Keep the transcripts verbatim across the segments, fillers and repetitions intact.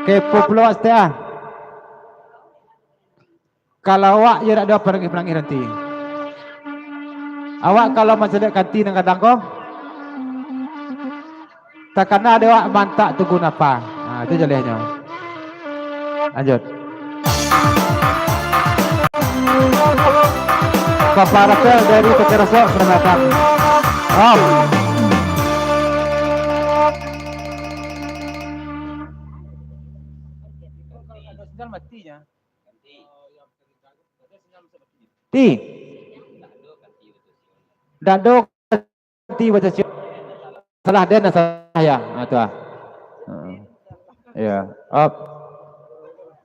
Kepo pulo awak saketek ah. Kalau awak yo dak ado panangih-panangih nanti. Awak kalau mancaliak kanti nan gadang ko, takana dek awak mantak tugu napa. Ha, itu jalehnyo. Lanjut. Papa Rafael dari Pekerosok, selamat datang. Om. Ti. Dado ti baca siap. Salah den, salah ya. Ha, tu ah. Ha. Ya. Op.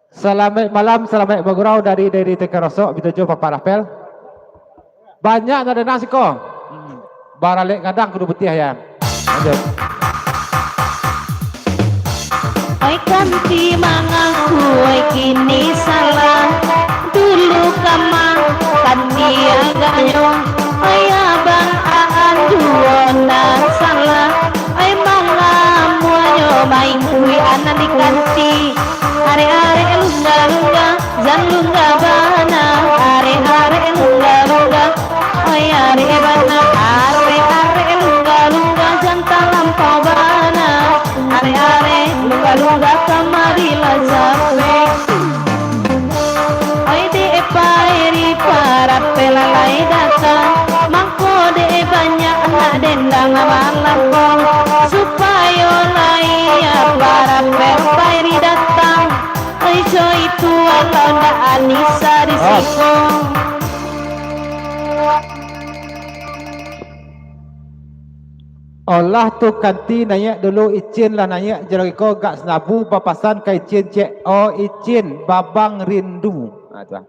Salamaik malam, salamaik bagurau dari, dari Tekarosok, bitujuah Papa Rapel. Banyak nak dana siko. Hmm. Baralek gadang kudu putiah ya. Lanjut. Oi kanti mangaku, oi kini salah. Dulu kama kanti agaknyo, oi abang Aan duo nan salah. Oi malamuanyo maingkui anan di kanti. Arek-arek lungga-lungga, jan lungga bana. Arek-arek lungga-lungga, oi arek bana. Arek-arek lungga-lungga, jan talampau bana. Arek-arek lungga-lungga kamarilah capek. Oi dek Pairi Parapel lai datang, mangko dek banyak nak dendang balapo, supayo lai ya Parapel Pairi datang. Oi co itu walau ndak Anisa di siko. Olah tu kanti naiak dulu, icin lah naiak, jo lagi ko gak sanabu bapasan ka icin, cek, oh icin, babang rindu. Ha, tu lah.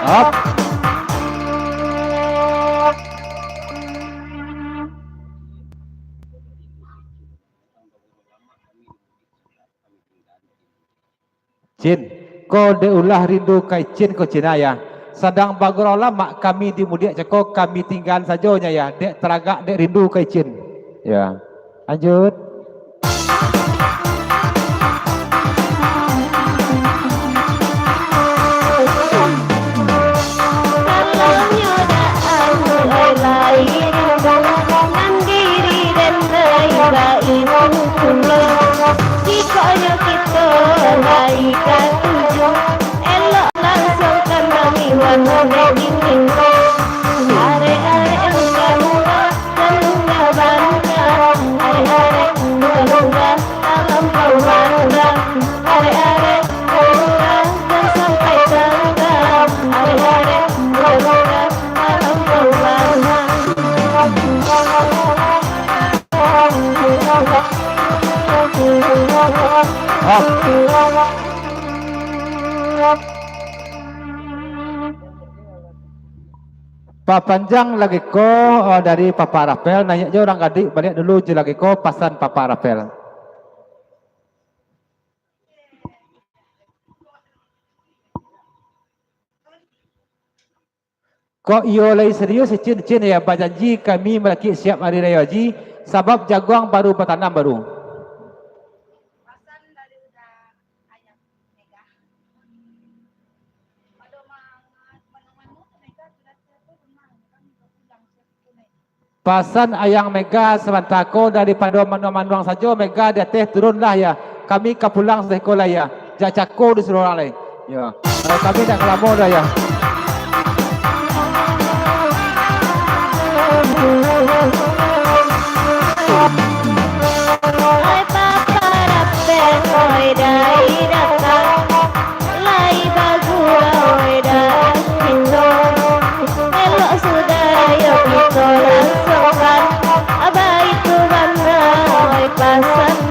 Up. Cin, ko dek ulah rindu ka icin ko Cin, ya. Sadang bagurau lamak kami di mudiak cako, kami tinggaan sajo nyo, ya, dek taragak dek rindu ka icin. Ya. Lanjut. Kalau nyo dak anu, oi, lai rindu, nan diri den lai baitu pulo. Jikok nyo kito lai katuju, elok langsuang ka nami wano dek dingin ko. Arek-arek lungga-lungga, jan lungga bana. Arek-arek lungga-lungga, talampau bana. Arek-arek lungga, jan sampai tangga. Arek-arek lungga, talampau bana. Papanjang lagi ko, eh, dari Papa Rapel, naiak jo urang gadih baliak dulu jo lagi ko pasan Papa Rapel. Kok iyo lai serius, Cin, Cin, ya, bajanji kami malakik siap hari rayo haji, sabab jaguang baru batanam baru. Pasan Ayang Mega sabanta ko, daripado manuang-manuang sajo Mega di ateh, turunlah ya. Kami ka pulang sahiko lai ya. Jak cako disuruah urang lai. Ya. Eh, kami ndak ka lamo doh ya. Oi papa rapek, oi dai datang. Lai bagurau dah kito, elok sudah yo kito langsuangkan. Baitu bana, oi pasan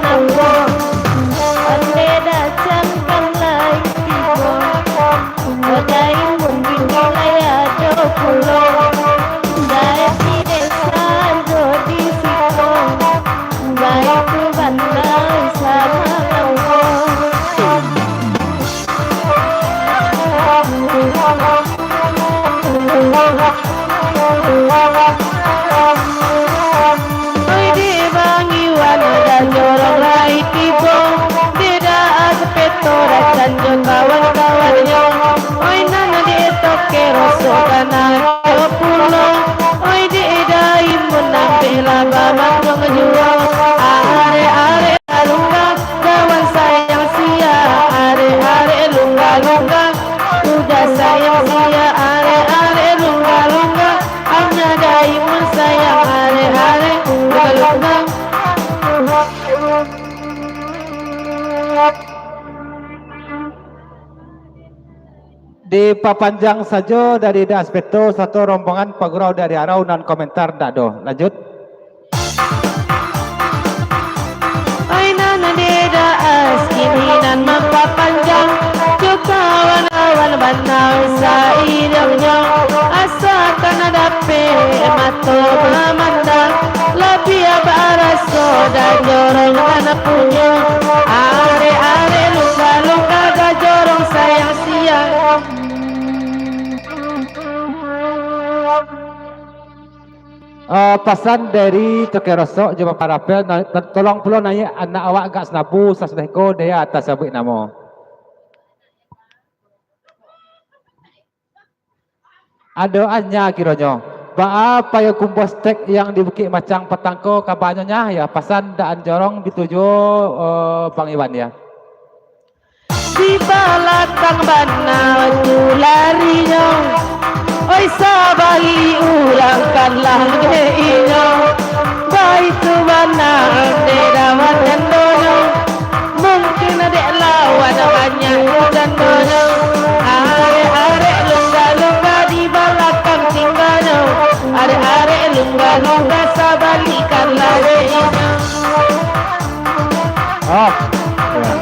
Dipapanjang sajo dari Da Aspeto sato rombongan pagurau dari Arau, nan komentar ndak ado. Lanjut. Ai nan di Da As kini nan mampapanjang, jo kawan-kawan bana saidonyo, asakan dapek mato mamandang, labiah baraso Da Jorong nan punyo. Arek-arek lungga-lungga, Da Jorong sayang sia. Eh, pasan dari Toke Rosok jo Bapak Rapel, na-, to-, tolong pulo naiak anak awak Gak Senabu, sasudah iko dek ateh sabuik namo. Ado anya kironyo. Baa Payakumbuah Steak yang di Bukik Macang patang ko kabanyo nya, ya, pasan Da Jorong dituju, eh, Bang Iwan, ya. Di balakang bana tu larinyo, oi, sabali urangkanlah dek inyo. Baitu bana dek lawan jandonyo, mungkin dek lawan banyak jandonyo. Arek-arek lungga-lungga di balakang tingganyo, arek-arek lungga-lungga sabalikanlah dek inyo. Oh, ya.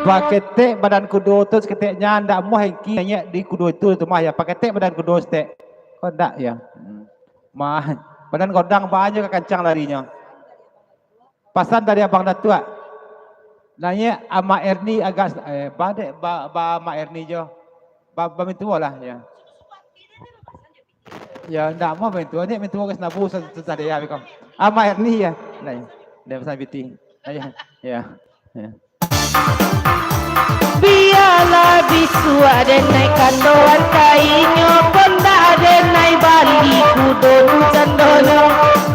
Paketek badan kudo tu saketek nyo, ndak muah Hengki naiak di kudo itu tu mah, ya. Paketek badan kudo saketek. Kok ndak, ya? Hmm. Mah, badan godang banyak ka kancang larinyo. Pasan dari Abang Datuak. Naiak Ama Erni agak, eh, ba dek, ba, ba Ama Erni jo. Ba, ba mintuo lah, ya. Ya, ndak mau mintuo, ni mintuo Gak Senabu sa-, susah dek ya, beko. Ama Erni, ya. Nah, ya. Dia pesan piti. Ya, ya, ya. Bialah bisuak denai kandoan kainyo, pondak denai bali kudo tu candonyo.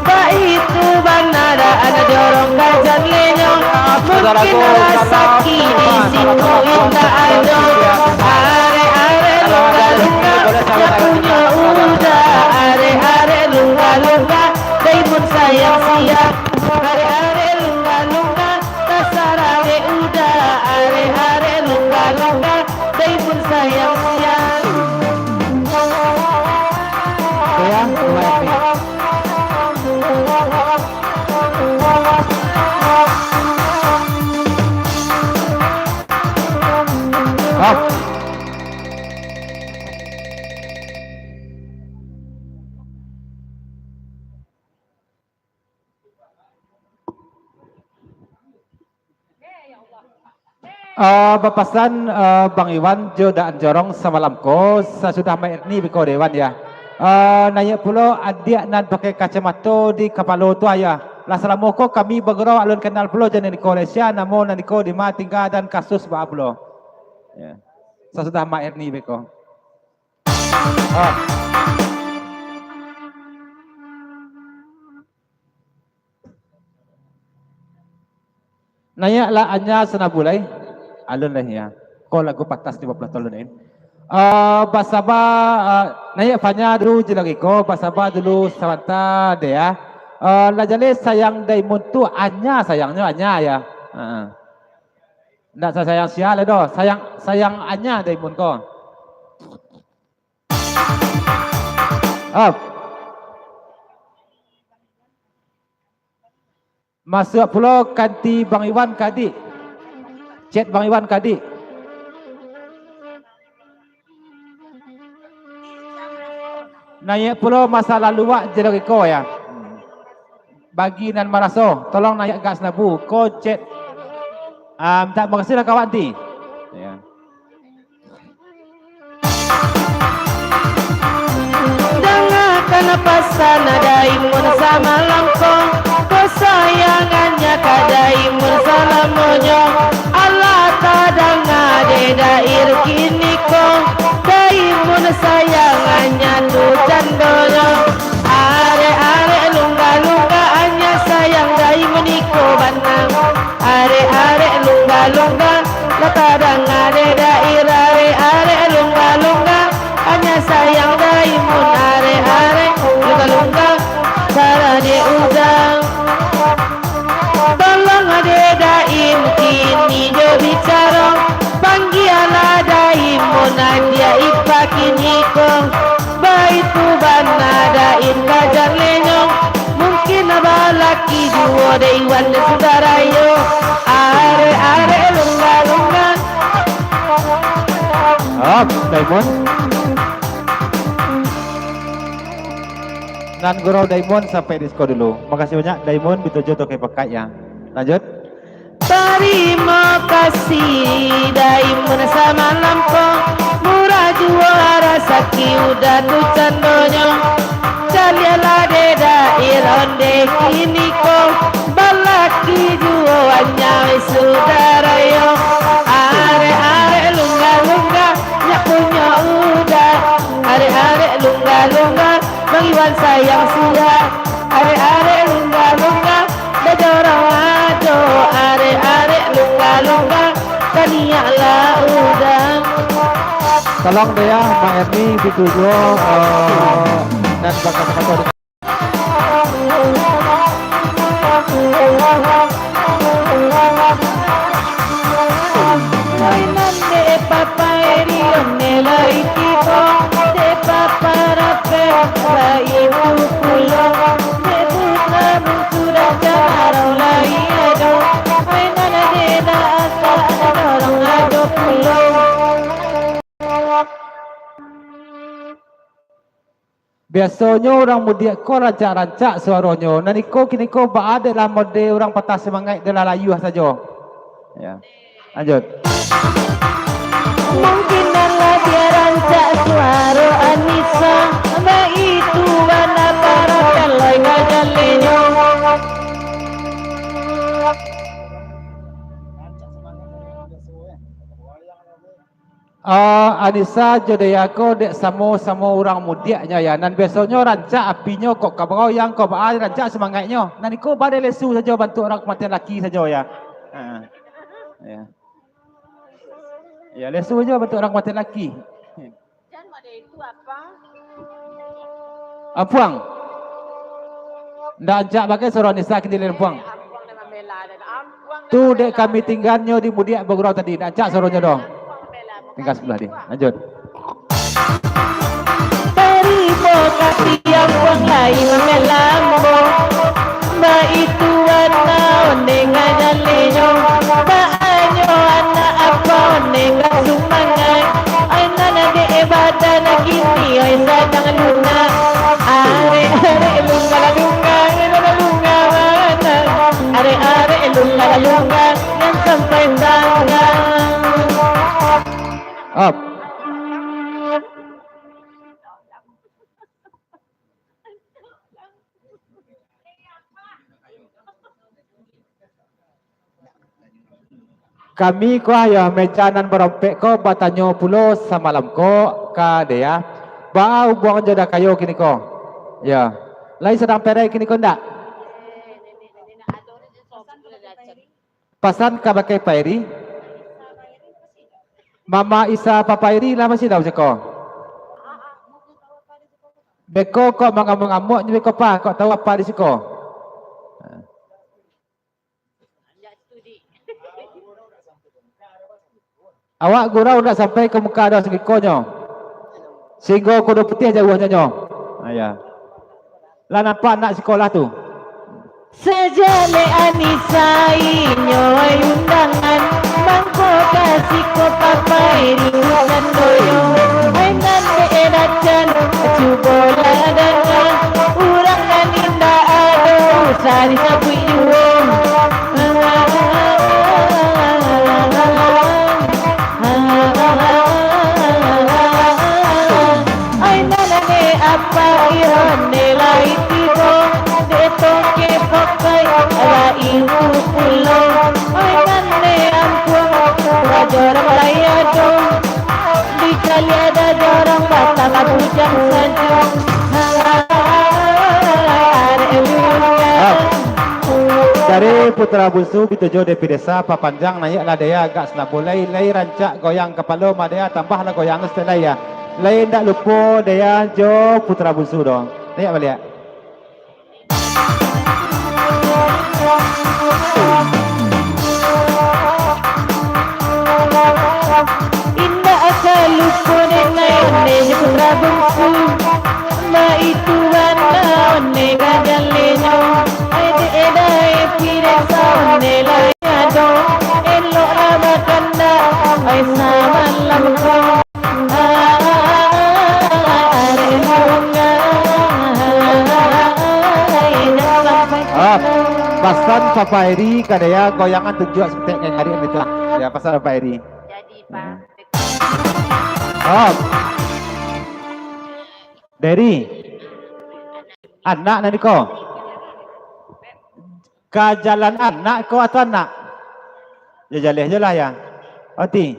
Baitu bana Da Jorong ka jalenyo, mungkin rasaki di situ indak ado. Arek-arek lungga-lungga, ndak punyo uda, arek-arek lungga-lungga, dai mun sayang sia. Arek-arek lungga-lungga, tasarah dek uda, arek-arek lungga-lungga, dai mun sayang sia. Oke, ya, mulai, oke. Ah. Eh, bapasan, eh, Bang Iwan jo Daan Jorong samalam ko, sasudah Mak Erni beko dek Iwan, ya. Eh, naiak pulo adiak nan pakai kacamato di kapalo tu, ayah. Lah salamo ko kami bagurau alun kenal pulo jo nan iko, Lesia, namo nan iko, dima tingga, dan kasus baa pulo. Ya. Sasudah Mak Erni beko. Ah. Naiak lah Anya Sanabulai. Alun lah, ya. Ko lagu patas limo puluah taun lain. Eh, basaba, eh, naiak Fanya dulu je lagi ko, basaba dulu sabanta deh, ya. Eh, lah jaleh sayang Daimun tu Anya sayangnyo, Anya, ya. Heeh. Ndak sa-, sayang sia lai doh, sayang, sayang Anya Daimun ko. Up. Masuak pulo kanti Bang Iwan ka Adik. Chat Bang Iwan ka Adik. Naiak pulo masa lalu wak je lagi ko, ya. Bagi nan maraso, tolong naiak Gak Senabu, ko chat. Ah, mintak makasih lah ka awak nanti. Ya. Dangakan pasan Daimun samalam ko, kasayangan Anya ka Daimun salamonyo. Alah tadanga dek Dair kini ko, Daimun sayang Anya tu candonyo. Arek-arek lungga-lungga, Anya sayang Daimun iko bana. Arek-arek lungga-lungga, lah tadanga dek Dair. Arek-arek lungga-lungga, Anya sayang Daimun. Arek-arek lungga Juo dek Iwan dek sudarayo, arek-arek lungga-lungga. Op, Diamond. Nan Gurau Diamond sampai di siko dulu. Makasih banyak Diamond, Bitujuah Tokai Pakai ya. Lanjut. Tarimo kasih Diamond samalam ko, murah juo rasaki udah tu candonyo. Caliaklah dek daerah onde kiniko, balaki juo anyai sudarayo. Arek-arek lungga-lungga, nyak punyo udah. Arek-arek lungga-lungga, Bang Iwan sayang sudah. Arek-arek lungga-lungga, dah jorang ado. Arek-arek lungga-lungga, taniaklah udah. Tolong deh ya, Mak Erni, Bitujuah, eh, dan bakat-bakat. Mainan dek Papa Eri, onde lai tibo, dek Papa Rafael, lai itu pulo, dek Putra Bungsu, dek Janaro lai ado. Mainan dek Dak Asa, ado urang ado pulo. Biasonyo urang mudiak ko rancak-rancak suaronyo, nan iko kiniko baa dek lah mode urang patah sumangaik, dek lah layuah sajo. Ya. Lanjut. Mungkin nan labiah rancak suaro Anisa, baitu bana para kalai ka jalenyo. Ah, Anisa jo Dea ko dek samo-samo urang mudiaknyo, ya. Nan biasonyo rancak apinyo, kok ka bagoyang, kok baa rancak sumangaiknyo. Nan iko baa dek lesu sajo bantuak urang kamatian laki sajo, ya. Ha. Ya. Ya, lesu sajo bantuak urang kamatian laki. Ampuang. Ndak ancak bagai suaro Anisa kini lai, Ampuang. Tu dek kami tinggannyo di mudiak bagurau tadi, ndak ancak suaronyo doh. Tingga sabalah deh. Lanjut. Tarimo kasih Ampuang lai mambela ambo. Baitu bana onde ka jalenyo. Baanyo anak apa onde ka sumangaik. Ai nan dek badan kini, ai sadang lunak. Arek-arek lungga-lungga, lungga-lungga bana. Arek-arek lungga-lungga, jan sampai tangga. Up. Kami ko, yo, meja nan barompek ko batanyo pulo samalam ko ka Dea, baa ubuang jo Dakayo kiniko? Yo, lai sadang perek kiniko ndak? Pasan ka bakeh Pairi. Mama Isa Papa Iri lah masih dah siko. Beko kok mangamuak-ngamuak nyo beko pa, kok tahu apa di siko? Awak gurau ndak sampai ka muka ado sakikonyo. Singgo kudo putiah jauahnyo nyo. Ah, ya. Lah nampak anak sikolah tu. Sajaleh Anisa inyo undangan, mangko ka siko Papa Iri candonyo. Ai nan dek dacan, cubolah danga, urang nan indak ado usah disabuik juo. Ai nan dek apa iyo nde lai tibo, dek tongke pokai lah ibu pulo. Ai nan dek ampuang, jorang lai ado, dicaliak dah jorang batang bujang sajo. Arek lungga. Ah. Dari Putra Bunsu Bitujuah D P Desa, papanjang naiaklah Dea agak salabuah lai, lai rancak goyang kapalo mah Dea, tambahlah goyang saketek lai, ya. Lai indak lupo Dea jo Putra Bunsu doh. Naiak baliak. Indak ka lupo dek naiak nde jo Putra Bunsu. Baitu bana onde ka jalenyo. Ai dek edai Nilai ado, eloklah bakandak, ai samalam ko. Ah, pasan Papa Eri ka Dea goyangan tunjuak saketek ka Eri, minta. Ya, pasan Papa Eri. Jadi, Pak. Oh. Deri. Anak nan iko. Ka jalan anak ko atau anak? Yo, jaleh je lah ya. Oti.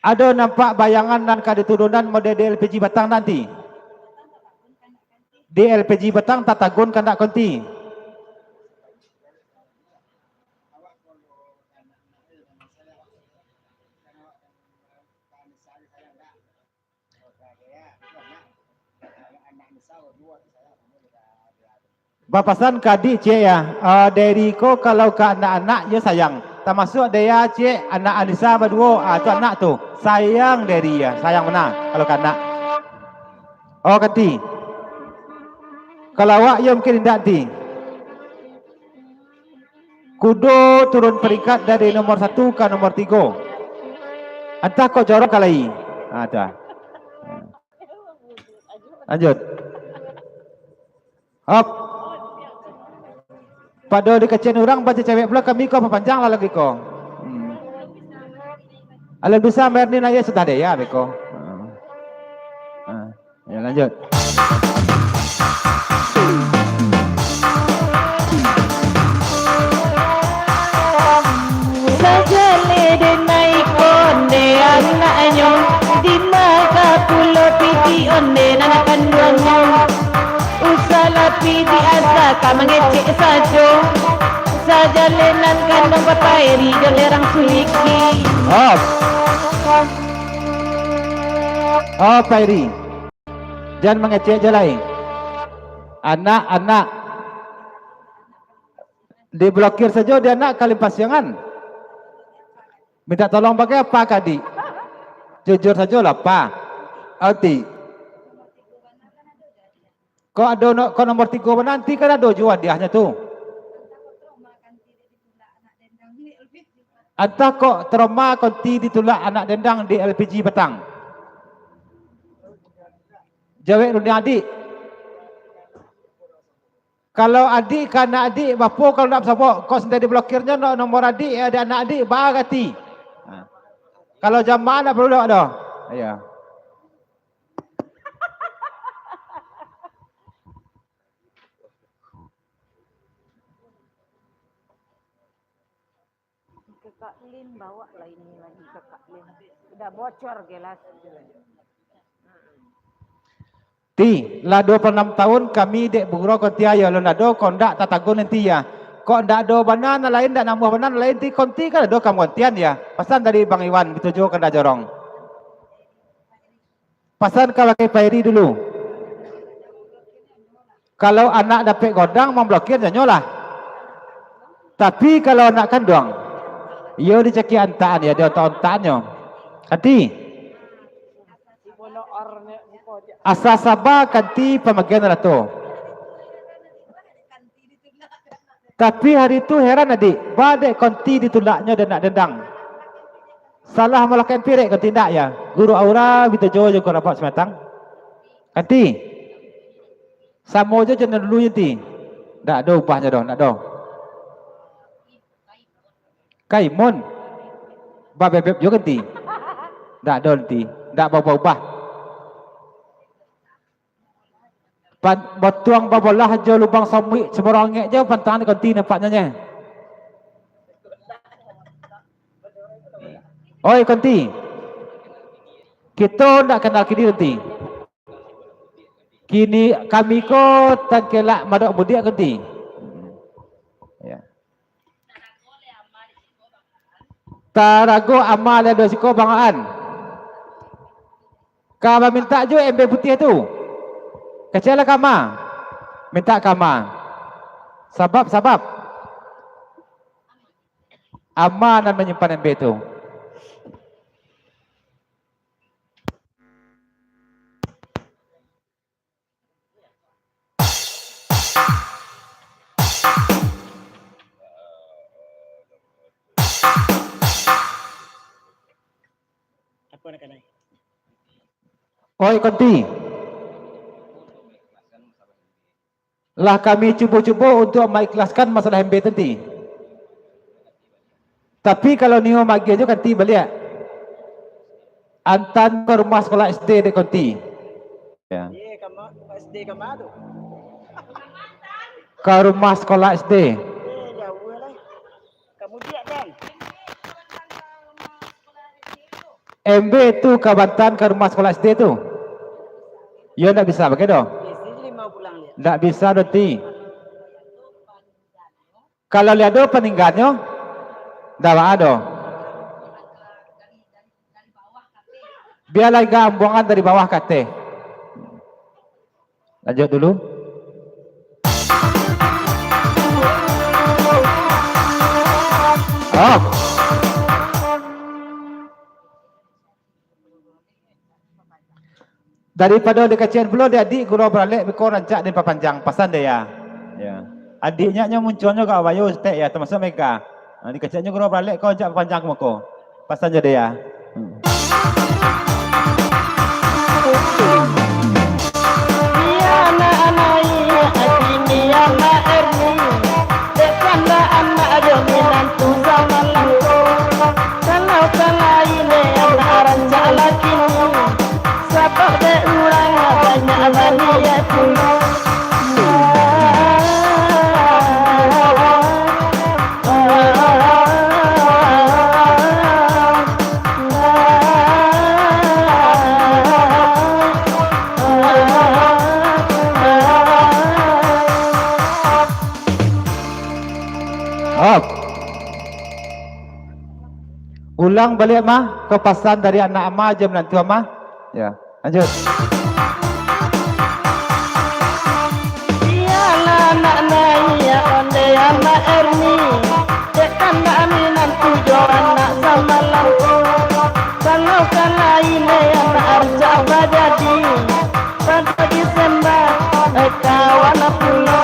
Ado nampak bayangan nan ka diturunan model di L P G Batang nanti. Di L P G Batang tatagun kandak konti. Bapasan ka adik ciek ya, ah, Deri ko kalau ka anak-anak yo sayang. Tamasuak Dea ciek, anak Anisa baduo, ah, tu anak tu. Sayang Deri ya, sayang bana kalau ka anak. Oh, kanti. Kalau awak yo mungkin indak ti. Kudo turun peringkat dari nomor satu ka nomor tigo. Antah kok jorok ka lai. Ah, tu ah. Lanjut. Hop. Pado dikecekan urang baca cewek pulo, kami ko papanjang lah lagi ko. Hmm. Alun bisa Merni naya sudah deh ya beko. Ah. Ya, lanjut. Sajaleh den naiak onde anaknyo, dima ka pulo pitih onde nan kanduangnyo. Usahlah pitih asa ka mangecek sajo, sajaleh nan kanduang Papa Eri jo derang suliki. Hop. Hop, Papa Eri. Jan mangecek je lai. Anak, anak. Diblokir sajo di anak kalimpasiangan. Minta tolong bagai apa ka adik? Jujur sajo lah, Pa. Ati. Kok ado no, kok nomor tigo bana, nanti kan ado juo hadiahnyo tu. Antah kok trauma konti ditulak anak dendang di L P G Batang. Jawek rundiang adik. Kalau adik ka anak adik, bapo kalau nak basabok, kok sudah diblokirnyo no-, nomor adik, eh, adik anak adik, bagati. Ha. Kalau jamaah nak perlu doh. Iya. Kakak Lin, bawa lah ini lagi, Kakak Lin. Udah bocor gelas. Ti, lah dua puluh enam tahun kami dek bagurau konti ayo, lo ndak ado, kok ndak tatagun nanti ya. Kok ndak ado bana nan lain, ndak namuah bana nan lain, ti konti kan ado kamu kontian ya. Pasan dari Bang Iwan, gitu jo kandak jorong. Pasan ka Bang Pairi dulu. Kalau anak dapek godang, mamblokir nyo lah. Tapi kalau anak kanduang, iyo dicaki antaan, ya, di ontak-ontaknyo. Kanti. Asa saba kanti pamagian rato. Tapi hari tu heran adik, ba dek konti ditulaknyo dek anak dendang. Salah malakai pirek konti ndak ya? Guru aura bito jo jo ko rapat sematang. Kanti. Samo jo jano dulu nyo ti. Ndak ado ubahnyo doh, ndak ado. Kaimun. Babebek jo kanti. Ndak ado nanti. Ndak baubah-ubah. Pan-, batuang babolah jo lubang samuik, cemorongek jo pantang di konti nampaknyo nyo. Oi, konti. Kito ndak kenal kini, konti. Kini kami ko tangkelak madok budiak, konti. Ya. Tarago ama lah do siko bangaan. Ka bamintak jo embe putiah tu. Keceklah ka ama. Mintak ka ama. Sabab, sabab. Ama nan manyimpan embe tu. Oi, Konti. Lah kami cubo-cubo untuak maikhlaskan masalah embe tu, Ti. Tapi kalau nio maagiah jo Konti baliak, antaan ka rumah sekolah S D dek Konti. Ya. Iya, ka ma-, S D ka ma tu? Ka rumah sekolah S D. Eh, jauah lah. Kamu diak, Dan. Embe tu ka bantaan ka rumah sekolah S D tu. Yo, ndak bisa bagai doh. Ndak bisa doh, Ti. Kalau lai ado paningganyo, ndak baa doh. Bialah inggak ambuangan dari bawah ka ateh. Lanjut dulu. Oh. Daripado dikaciakan pulo di adiak gurau baralek, beko rancak den papanjang pasan dek ya. Ya. Adiaknyo nyo muncuangnyo agak bayo saketek ya, tamasuk Mega. Ha, dikaciakannyo gurau baralek ko rancak papanjang mako. Pasan jo dek ya. Hmm. Iyo, anak-anak, iyo, Haji, iyo, anak Erni. Dek kandak anak jo minantu samalam ko. Kalau ka lain, dek anak rancak laki ni. Sabab dek urang banyak baniaik pulo. Op. Ulang baliak, Mah, ka pasan dari anak Amah jo minantu Amah. Ya, lanjut. Iyolah anak Naiya, ondeh anak Erni, dek kandak minantu jo anak samalam ko. Kalau ka lain, dek anak rancak bajadi. Pada Desemba, eh, kawan pulo.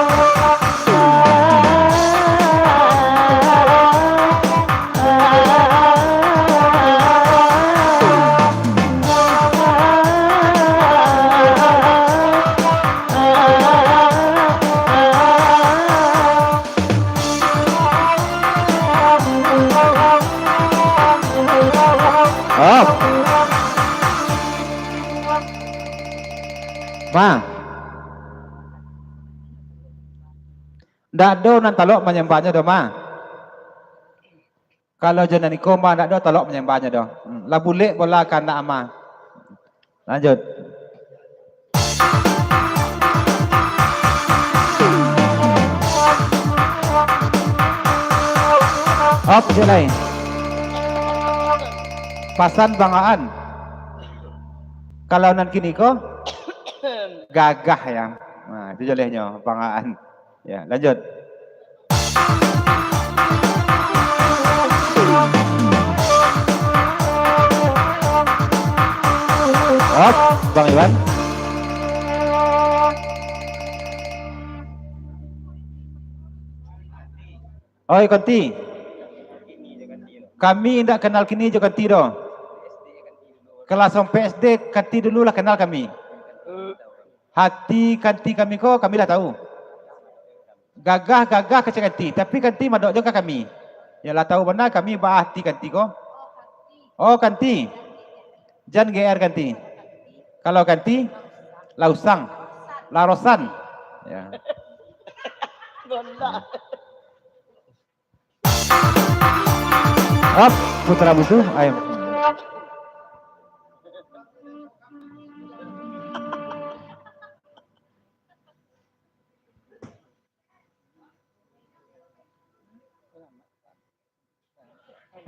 Oh. Mah. Ndak ado nan talok manyambahnyo doh, Mah. Kalau jo nan iko, Mah, ndak ado talok manyambahnyo doh. Hmm, lah bulek bola ka anak Amah. Lanjut. Op, cek lai. Pasan bangaan. Kalau nan kini ko, gagah ya. Nah, itu jolehnyo, bangaan. Ya, lanjut. Op, Bang Iwan. Oi, Konti. Kami indak kenal kini jo Konti doh. Kelas sampai S D, Konti dulu lah kenal kami. Hati Konti kami ko, kami lah tahu. Gagah-gagah kecek Konti, tapi Konti madok jo ka kami. Yo lah tahu bana kami baa hati Konti ko. Oh, Konti. Jan G R Konti. Kalau Konti, lah usang. Lah rosan. Ya. Op, Putra Busu, ayo.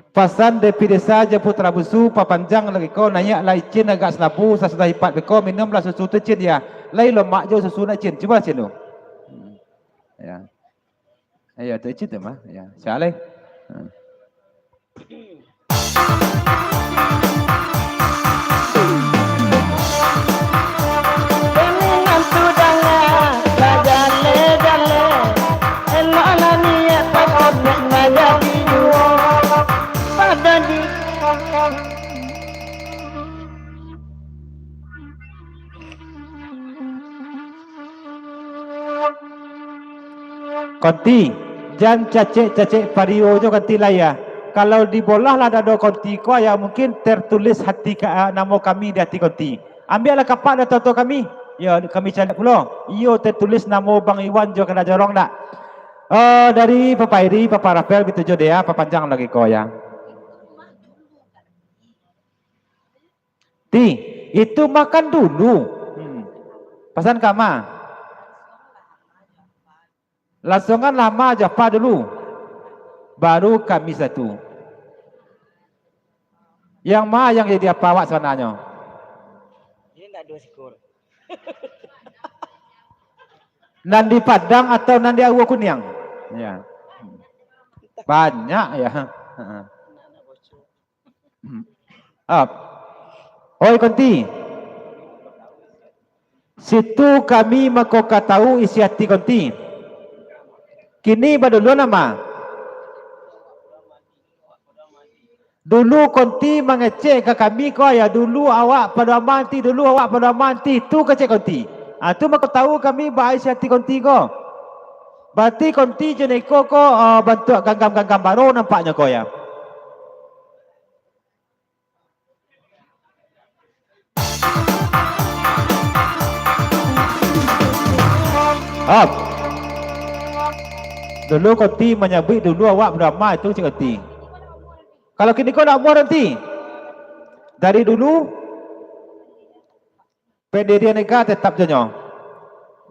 Pasan Depi Desa jo Putra Busu, papanjang lagi ko, naiak lah icin agak salabu, sasudah ipat beko, minum lah susu tu icin ya. Lai lomak jo susu nak icin, cubo icin tu. Ya. Ayo, tu icin tu mah. Ya, siap lai. Ha. Minantu danga, bajale-jale, elok lah niaik, takah nek manjadi juo. Pado di Konti, jan cacek-cacek pario jo konti lai, ya. Kalau dibolah lah dado konti ko, ya, mungkin tertulis hati ka, namo kami di hati konti. Ambiaklah kapak dek toto kami. Ya, kami caliak pulo. Iyo tertulis namo Bang Iwan jo Kanda Jorong dak? Eh, dari Papa Eri, Papa Rafael, bitujuah deh, ya, papanjang lagi ko, ya. Ti, itu makan dulu. Hmm. Pasan kama. Langsuangan lah ma jo apa dulu. Baru kami satu. Yang ma yang jadi apa awak sabananyo? Ini ndak dua sikul. Nan di Padang atau nan di Aua Kuniang? Ya. Banyak ya. Heeh. Ap. Oi konti. Situ kami mako ka tahu isi hati konti. Kini baduluan ama. Dulu konti mangecek ka kami ko, ya, dulu awak pado aman ti, dulu awak pado aman ti, tu kecek konti. Ah, tu mako tahu kami ba isi hati konti ko. Berarti konti jeneko ko, ah, bantuak ganggam-ganggam baro nampaknyo ko, ya. Hop. Dulu konti manyabuik dulu awak baramal tu cik konti. Kalau kini ko nak buah nanti. Dari dulu pendirian ega tetap jonyo.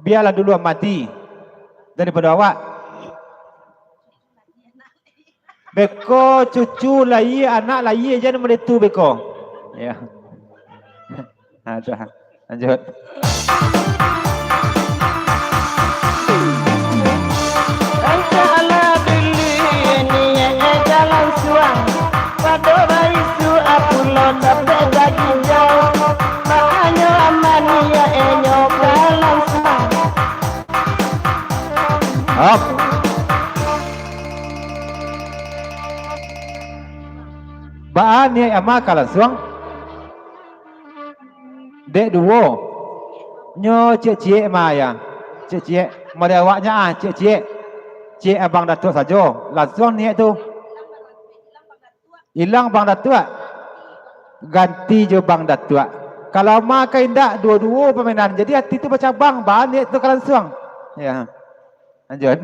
Biarlah dulu mati daripado awak. Beko cucu lahia, anak lahia, jan malitu beko. Ya. Aduh, lanjut. Entah alah dili niaik jalan suang, pado baisu apulo dapek daging jauh, baanyo aman niaik enyo ka langsuang. Hop. Baa niaik ama ka langsuang? Dek duo. Nyo ciek-ciek ma ya. Ciek-ciek. Mari awaknya ah, ciek-ciek. Ciek abang Datuak sajo. Langsuang niaik tu. Ilang Bang Datuak. Ganti jo Bang Datuak. Kalau ma ka indak, duo-duo pamainan. Jadi ati tu bacabang, baa niaik tu ka langsuang. Ya. Lanjut.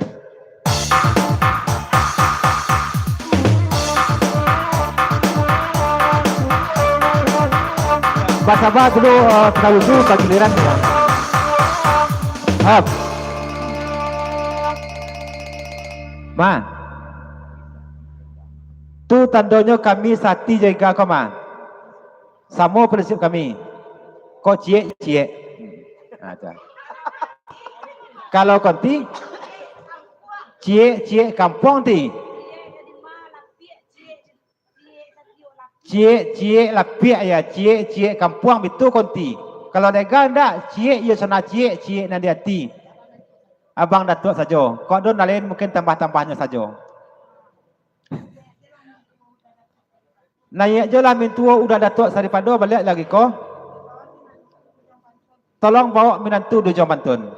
Basaba dulu, eh, pendahulu bagiliran. Ya. Hap. Ma. Tu tandonyo kami sati jo ega ko, Ma. Samo prinsip kami. Kok ciek, ciek. Nah, tu. Kalau konti, ciek, ciek kampuang ti. Ciek, ciek lapiak ya, ciek, ciek kampuang bitu konti. Kalau dega ndak, ciek iyo sana ciek, ciek nan di ati. Abang Datuak sajo. Kok don lain mungkin tambah-tambahnyo sajo. Naiak jo lah mintuo udah Datuak Saripado baliak lagi ko. Tolong bawa minantu di ujung pantun.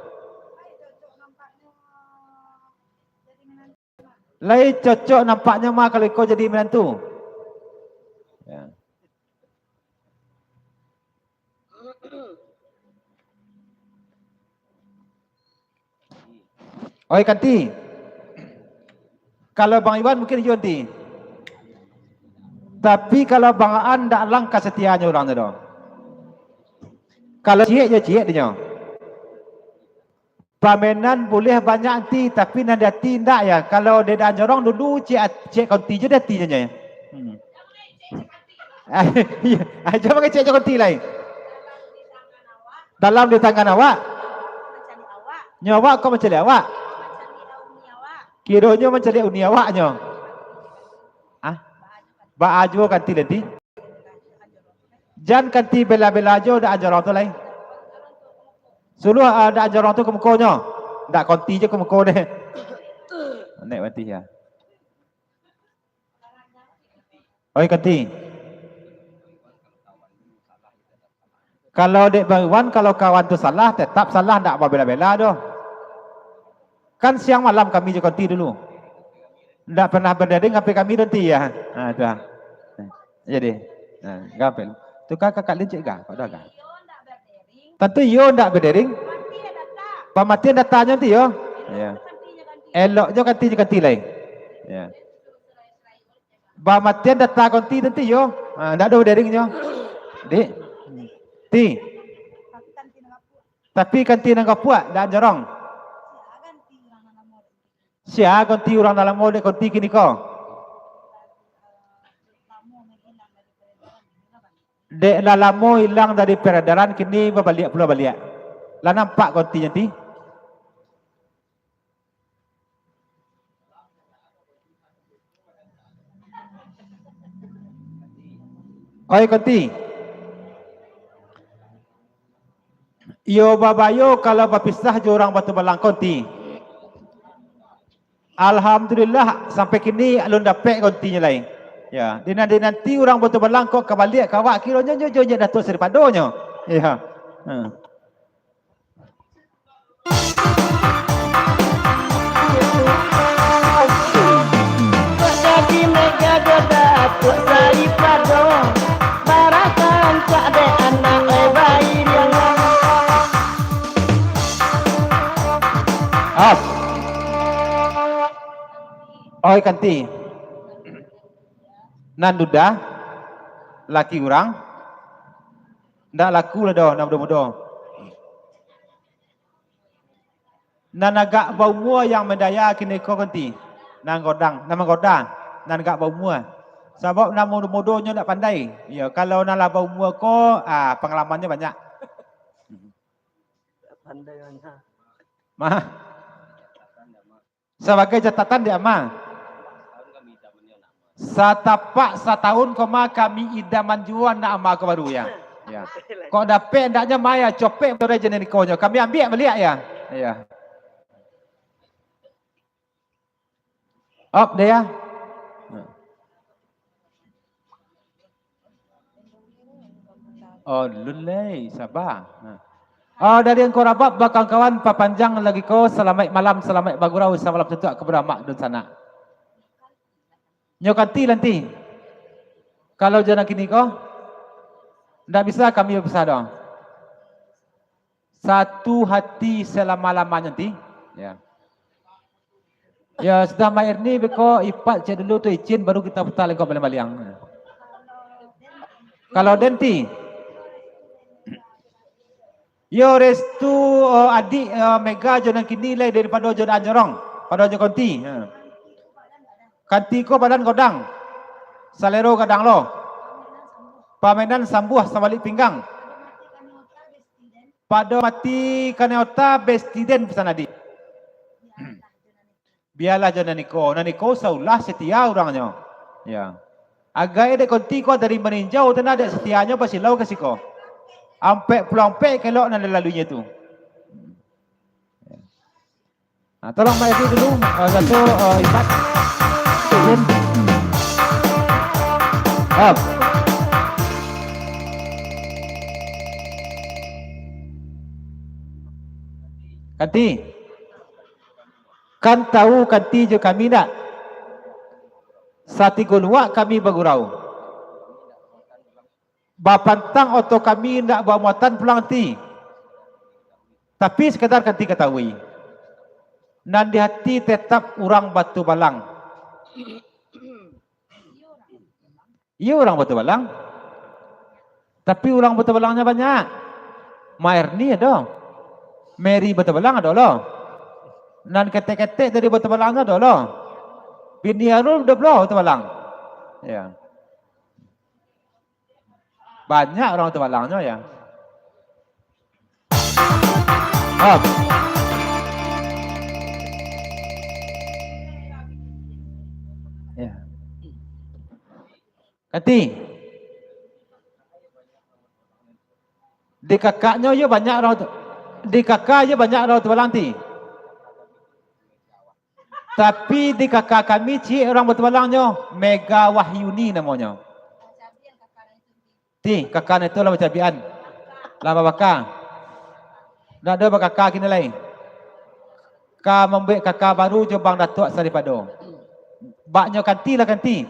Lai cocok nampaknyo mah kalau iko jadi minantu. Ya. Oi, kanti. Kalau Bang Iwan mungkin iyo, kanti. Tapi kalau Bang Aan ndak langkah setianyo urang tu doh. Kalau ciek jo ciek dinyo. Pamenan bulih banyak, kanti, tapi nan di ati ndak ya. Kalau dek Daan Jorong dulu ciek, ciek kanti jo di ati nyo. Hmm. Iyo, ajo mangecek jo kanti lai. Dalam di tangan awak. Nyo awak kok mancaliak awak. Kironyo mancaliak uni awak nyo. Ah? Baa juo kanti lenti. Jan kanti bela-bela jo Daan Jorong tu lai. Suluah, ah, Daan Jorong tu ka mukonyo. Ndak kanti jo ka muko deh. Nek mati ya. Oi, kanti. Kalau dek Bang Iwan, kalau kawan tu salah, tetap salah, ndak babela-bela doh. Kan siang malam kami jo konti dulu. Ndak pernah berdering H P kami nanti ya. Ha, tu ah. Jadi, ha, gampang. Tukar kakak lincik gah, kok dah gah. Tantu iyo ndak berdering. Pamatian datanyo nanti yo. Ya. Eloknyo kanti jo kanti lai. Ya. Pamatian data konti nanti yo. Ha, ndak ado berderingnyo. Dik. Ti. Tapi kanti nan kapuak, ndak jorong. Sia ganti urang nan lamo dek konti kini ko? Dek lah lamo ilang dari peredaran, kini babaliak pulo baliak. Lah nampak kontinyo ti? Oi konti. Iyo babayo kalau bapisah jo urang Batu Balang konti. Alhamdulillah, sampai kini alun dapek kontinyo lai. Ya, dinanti-nanti urang Batu Balang kok ka baliak ka awak, kironyo nyo jo nyo Datuak Saripadonyo. Ya. Ha. Kok jadi mega jo Datuak Saripado, barasa rancak dek anak, eh, bairiang. Up. Oi kanti. Nan duda, laki urang, ndak laku lah doh, nan mudo-mudo. Nan agak baumua yang mandaya kini ko kanti, nan godang, nan manggoda, nan agak baumua. Sabab nan mudo-mudo nyo ndak pandai. Iyo, kalau nan lah baumua ko, ah, pangalamannyo banyak. Pandai banyak. Mah. Sabagai catatan di ama. Satapak satahun ko ma kami idaman juo anak ama ko baru, ya. Ya. Kok dapek andaknyo ma ya, copek motor jo nan iko nyo. Kami ambiak baliak ya. Ya. Op deh ya. Oh, lun lai, saba. Nah. Oh, dari Angko Rabab, bakawan-kawan, papanjang lagi ko, salamaik malam, salamaik bagurau, samalam suntuak kapado amak dunsanak. Nyo kanti nanti. Kalau jo nan kini ko, ndak bisa kami bapisah doh. Satu hati salamo-lamonyo ti. Ya. Ya, sudah Mak Erni beko ipat cek dulu tu icin, baru kita putar lengkok baliang-baliang. Kalau den ti, yo restu, eh, adik, eh, Mega jo nan kini lai daripado jo nan jorong, pado jo konti. Ha. Kanti ko badan godang, salero gadang lo. Pamenan sambuah sabalik pinggang. Pado mati kanai ota, besti den pesan adik. Bialah jo nan iko, nan iko saulah setia urangnyo. Ya. Agak dek konti ko dari maninjau tanah dek setianyo basilau ka siko. Ampek puluah ampek kelok nan dilaluinyo tu. Nah, tolong Mak Evi dulu, eh, satu, eh, ipat. Izin. Up. Kanti. Kan tahu kanti jo kami ndak? Satigo luak kami bagurau. Bapantang oto kami indak bamuatan pulang ti. Tapi, sakadar kanti katahui, nan di hati tetap urang Batu Balang. Iyo, urang Batu Balang. Tapi, urang Batu Balangnyo banyak. Mak Erni ado. Mary Batu Balang ado lo. Nan ketek-ketek dari Batu Balangnyo ado lo. Bini Arul ado pulo Batu Balang. Ya. Banyak urang Batu Balangnyo, ya. Up. Ya. Kanti. Di kakaknyo iyo banyak urang Batu-, di kaka iyo banyak urang Batu Balang ti. Tapi di kaka kami ciek urang Batu Balangnyo, Mega Wahyuni namonyo. Ti, kaka nan itu lah bacabian. Lah babaka. Ndak ado bakaka kini lai. Ka mambuek K K baru jo Bang Datuak Saripado. Baknyo kanti lah kanti.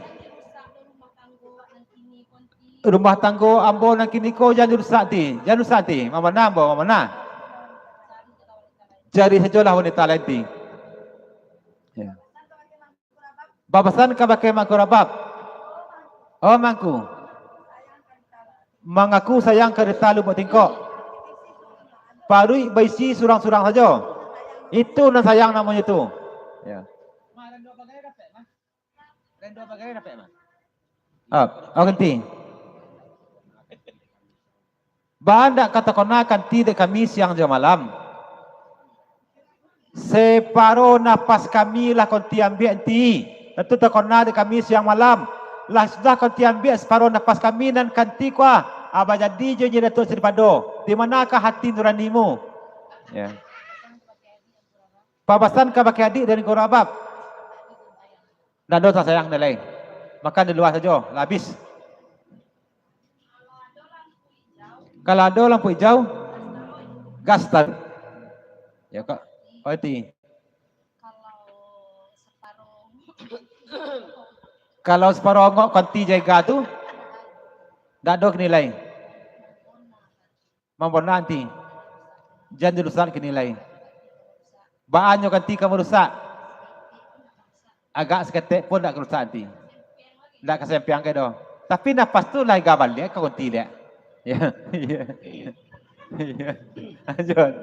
Rumah tanggo ambo nan kini ko jan rusak ti, jan rusak ti. Mambana ambo, mambana. Cari sajolah wanita lain ti. Ya. Bapasan kabake Mangku Rabab. Oh Mangku. Mangaku sayang karita Lubuak Tingkok. Paruik baisi surang-surang sajo. Itu nan sayang namonyo tu. Ya. Ah, oh, kanti. Baa ndak ka takona kanti dek kami siang jo malam? Saparo napas kami lah kanti ambiak ti. Tantu takona dek kami siang malam. Lah sudah kanti ambiak saparo napas kami nan kanti ko, ah, abah jadi jo Nyi Datuak Saripado. Di manakah hati nuranimu? Ya. Papasan kabake adik dari Mangku Rabab. Ndak ado sayang-sayang nilai. Makan di lua sajo, lah abih. Kalau ado lampu ijau, gas taruih. Ya, Kak. Oh, itu. Kalau saparo ongok kanti jaga tu, ndak ado nilai. Mambona ti. Jan dirusak kini lai. Baa nyo kanti ka marusak? Agak saketek pun ndak ka rusak ti. Ndak ka sampiang ka doh. Tapi napas tu lah iga baliak ka kanti liak. Ya, iya. Iya. Lanjut.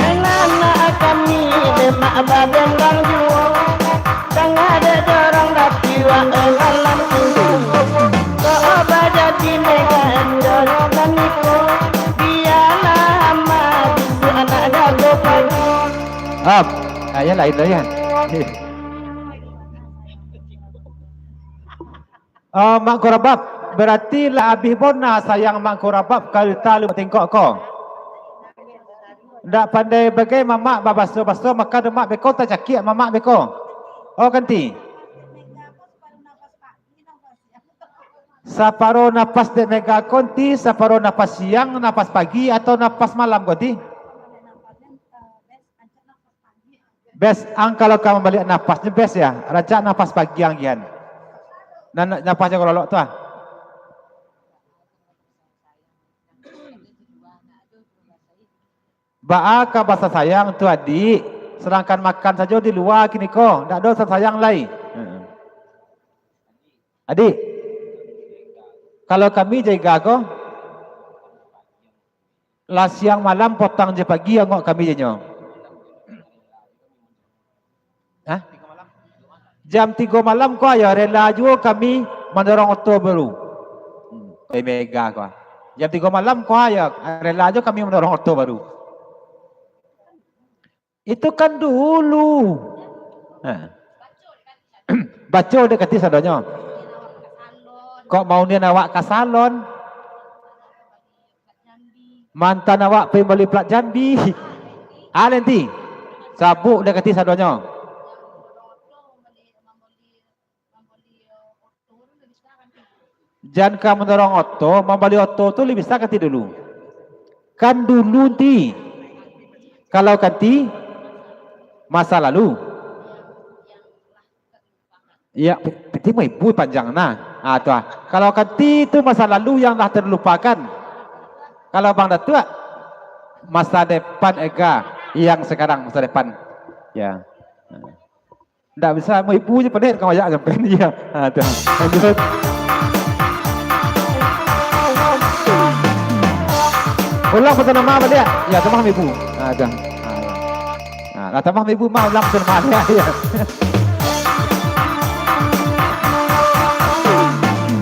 Anak-anak kami, demak badendang juo. Tangah dek dorong dati wak lalam tu. Kok bajadi mega endor kaniko. Bialah amat bisuak anak jago pagi. Up. Ah, yang lain lah, ya. Ah, Mak Kurabab, barati lah abih bona sayang Mak Kurabab ka Rita Lubuak Tingkok ko. Ndak pandai bagai mamak babaso-baso, maka demak beko tacakiak mamak beko. Oh, kanti. Saparo napas dek mega kanti, saparo napas siang, napas pagi, atau napas malam kanti? Bes, ang kalau ka mambaliak napasnyo bes ya, rancak napas pagi ang gian. Nan napasnyo kololok tu ah. Baa ka basa sayang tu adik, sadangkan makan sajo di lua kini ko, ndak ado sayang lai. Heeh. Adik, kalau kami jaiga ko, lah siang malam, potang jo pagi angok kami jo nyo. Hah? Jam tigo malam ko, ayo, rela juo kami mandorong oto baru. Hmm, kami mega ko. Jam tigo malam ko, ayo, rela juo kami mandorong oto baru. Itu kan dulu. Nah. Baco dek kanti sadonyo. Kok mau nian awak ka salon? Mantan awak pai bali plat Jambi. Ah, nanti. Sabuk dek kanti sadonyo. Jan ka mandorong oto, mambali oto tu lai bisa kanti dulu. Kan dulu ti, kalau kanti masa lalu. Ya, pi-, piti mah ibu panjang nah. Ah, tu ah. Kalau kanti tu masa lalu yang lah terlupakan. Kalau Bang Datuak, masa depan ega yang sekarang masa depan. Ya. Ndak bisa, mau ibu je pedet kau ajak sampai dia. Ha, tu. Lanjut. Ulang pesan nama balik. Ya, tamah ibu. Ha, tu. Ha. Ha, lah tamah ibu mah ulang pesan nama balik. Ya.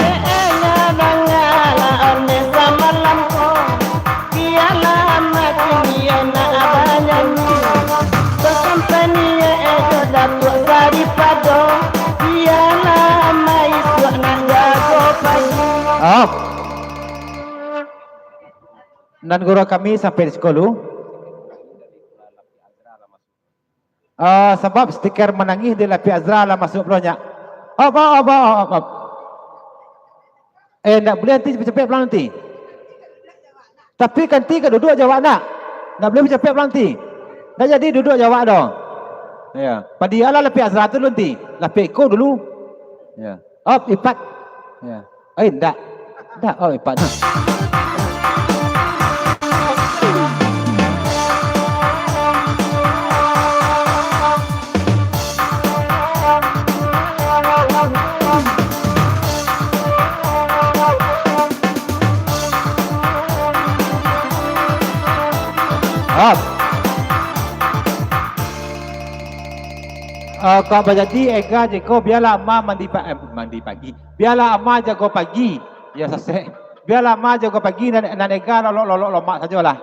Dek enya bangala orne samalam ko. Bialah mati niyo nak banyanyi. Basampai niyo eh Datuak Saripado. Bialah maisuak nak jago pagi. Op. Nan guru kami sampai di siko lu. Ah, sabab stiker manangih di Lapi Azra lah masuak pulo nyo. Op, op, op, op, op. Eh, ndak buliah nanti capek-capek pulang nanti. Tapi kanti ka duduak jo awak ndak? Ndak buliah bacapek pulang ti. Ndak jadi duduak jo awak doh. Ya. Padialah lapik Azra tu dulu ti. Lapik iko dulu. Ya. Op, ipat. Ya. Eh, ndak. Ndak, op, ipat. Op. Eh, kok bajadi Ega jiko bialah Ama mandi pa-, eh, mandi pagi. Bialah Ama jago pagi. Ya, sasek. Bialah Ama jago pagi, nan, nan Ega lolok-lolok lomak sajolah.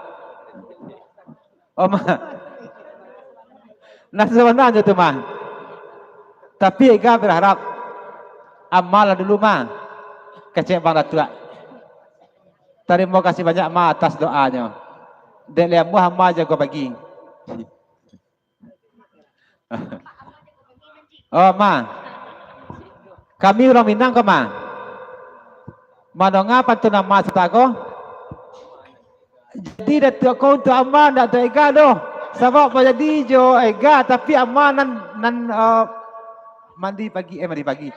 Oh, Ma. Nah, sabananyo tu, Ma. Tapi Ega berharap, Ama lah dulu, Ma. Kecek Bang Datuak. Tarimo kasih banyak, Ma, atas doanyo. Dek lai ambo Ama jago pagi. Oh, Ma. Kami urang Minang ko, Ma. Mandonga pantun Ama sata ko. Jadi, Datuak ko untuak Ama, ndak untuak Ega doh. Sabab bajadi jo Ega, tapi Ama nan, nan, eh, mandi pagi, eh, mandi pagi.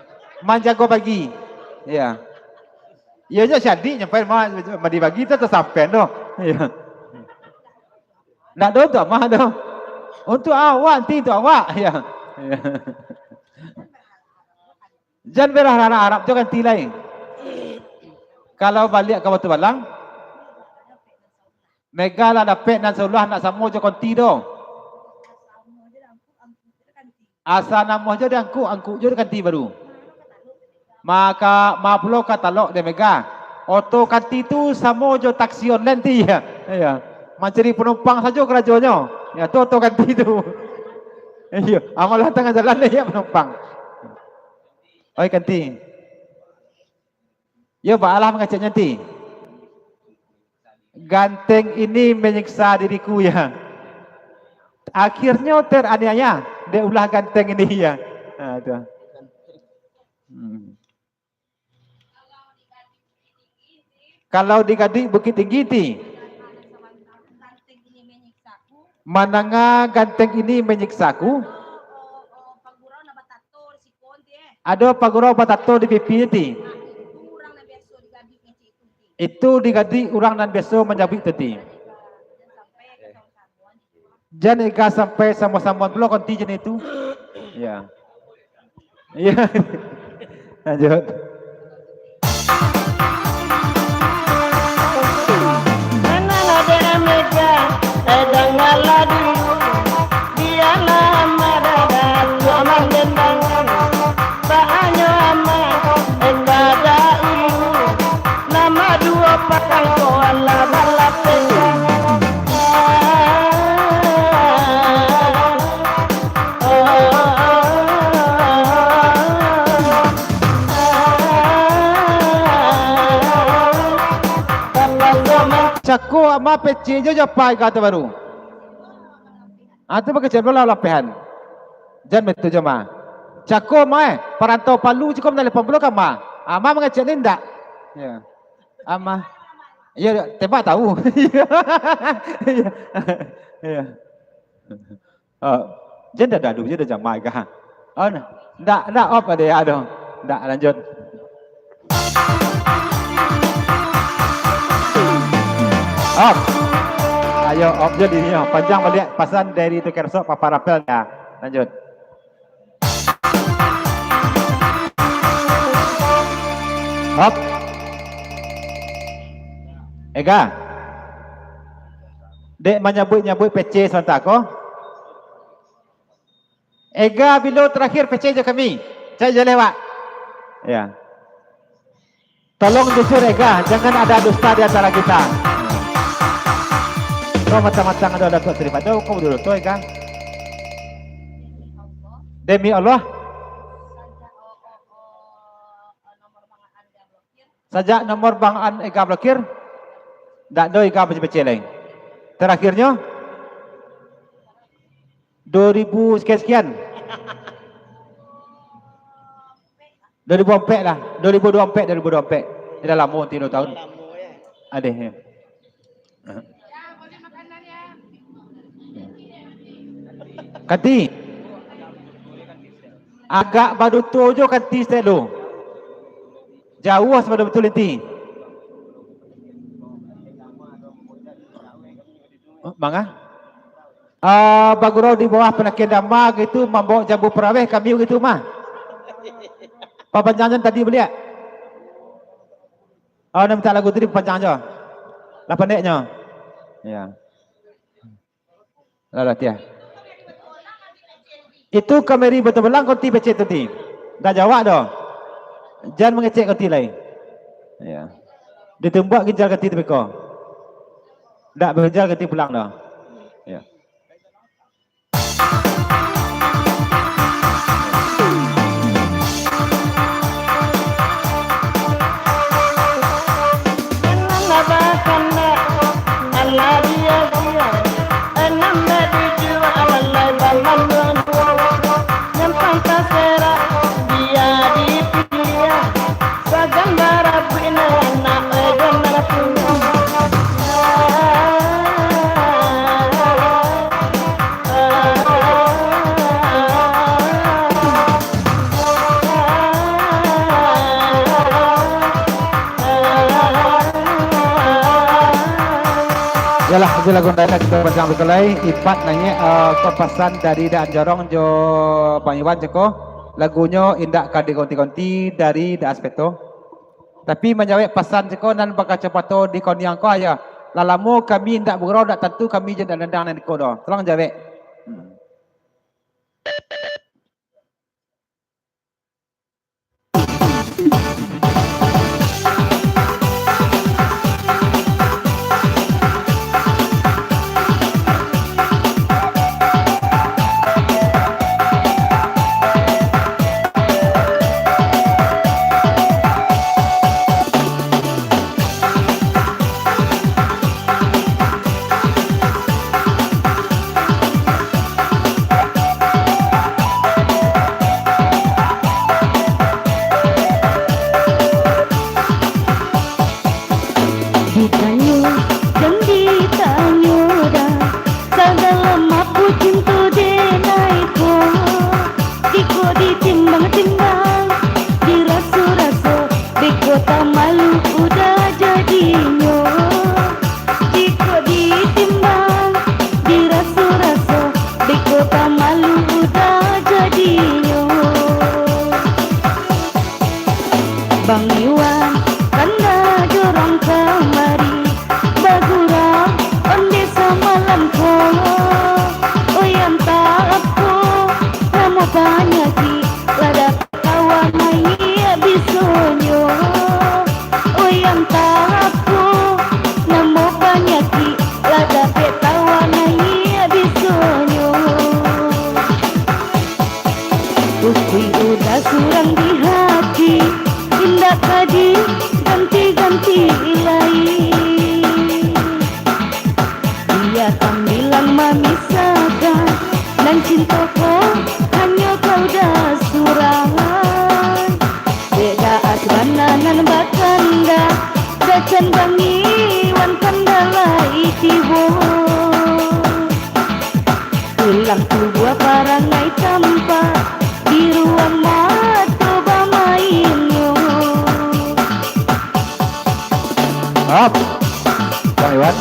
Manjago pagi. Iya. Iyo nyo si adik nyampai ma-, mandi pagi tu tasampean doh. Iya. Ndak doh untuak Ama doh. Untuak awak, nanti untuak awak. Iya. Iya. Jan berharap-harap jo kanti lai. Kalau baliak ka Batubalang, Mega lah dapek nan saulah, ndak samo jo kanti doh. Asa namuah jo diangkuk, angkuk jo kanti baru. Maka, ma pulo ka talok dek Mega. Oto kanti tu samo jo taksi online ti, ya. Iya. Mancari panumpang sajo karajonyo. Ya, tu oto kanti tu. Iya, amalah tangah jalan dek panumpang. Oi, kanti. Yo, baalah mangeceknyo, ti. Ganteng ini menyiksa diriku, ya. Akhirnyo teraniaya dek ulah ganteng ini, ya. Ha, tu. Hmm. Kalau di Gadih Bukittinggi, ti. Mandanga ganteng ini menyiksaku. Ado pagurau batato di pipi, ti. Itu di Gadih urang nan biaso manjabuik tu, ti. Jan Ega sampai samo-samoan pulo kanti jan itu. Iya. Iya. Lanjut. Tenanglah dek Mega, eh, dangalah dulu. Bialah Ama dada, Ama gendang. Baanyo Ama, eh, kada ulu. Nama duo patang ko alah balapeh. Cako Ama peceh jo japai ka tu baru. Ah, tu bakecek pulo lah lapehan. Jan betu jo, Ma. Cako, Ma, eh, parantau Palu cako manalepon pulo ka, Ma. Ah, Ma mangecek ni ndak? Ya. Ama. Iyo, tembak tahu. Iyo. Iyo. Oh, jan dah dadu je dah jamai kah? Oh, nah. Ndak, ndak, op, ada ya, aduh. Ndak, lanjut. Op. Ayo, op je dirinya. Panjang baliak pasan dari tu Kersok, Papa Rapel ya. Lanjut. Hop. Ega. Dek manyabuik-nyabuik peceh sabanta ko. Ega, bilo terakhir peceh jo kami? Cari jaleh, Wak. Ya. Tolong jujur, Ega, jangan ada dusta di antara kita. Kau matang-matang ada Datuk Seri Padau, kau dulu tu, Ega. Demi Allah. Sajak nomor Bang An Ega blokir, ndak ado Ega pecah-pecah lai. Terakhirnyo, dua ribu sekian-sekian. Dua ribu ampek lah. Dua ribu dua ampek, dua ribu dua ampek. Dah lamo, tiga tahun. Adeh, ya. Kanti. Agak baduto jo kanti stek lu. Jauah sabana batul inti. Manga? Ah, bagurau di bawah panakian dama gitu, mambawa jambu paraweh kami gitu mah. Papanjang tadi baliak. Oh, nak minta lagu tu dipapanjang jo. Lah pandeknyo. Ya. Lah, lah, tiah. Itu kamari batabalang kau ti becek tu ti. Dah jawab doh. Jan mangecek kau ti lai. Ya. Ditumbuak ginjal kau ti tapi ko. Dak baginjal kau ti pulang doh. Ya. Yalah, itu lagu nan kito pancang bakalai, ipat naiak, eh, ko pasan dari Daan Jorong jo Bang Iwan cako, lagunyo indak ka digonti-gonti dari Da Aspeto. Tapi manjawek pasan cako nan bakacopato di koniang ko, ayo. Lah lamo kami indak bagurau, dak tantu kami jo dandang nan iko doh. Tolong jawek. Hmm. Ditanyo, jan ditanyo dah, sagalo mapu cinto denai ko. Jikok ditimbang-timbang, diraso-raso, beko tamalu udah jadinyo. Jikok ditimbang, diraso-raso, beko tamalu udah jadinyo. Bang Iwan, kanda jorong kamari, bagurau onde samalam ko. Oi, antah apo namo panyakik, lah dapek kawan naiak bisonyo. Oi, antah apo namo panyakik, lah dapek kawan naiak bisonyo. Putuih udah surang di hati, indak ka diganti-ganti lai. Bia tambilang mamisahkan, nan cinto ko hanyo kau dah surang. Dek Da Aspeto nan bakandak, dacan Bang Iwan kanda lai tibo. Pulang tubuah parangai tampak, di ruang mato bamainnyo. Hop. Bang Iwan.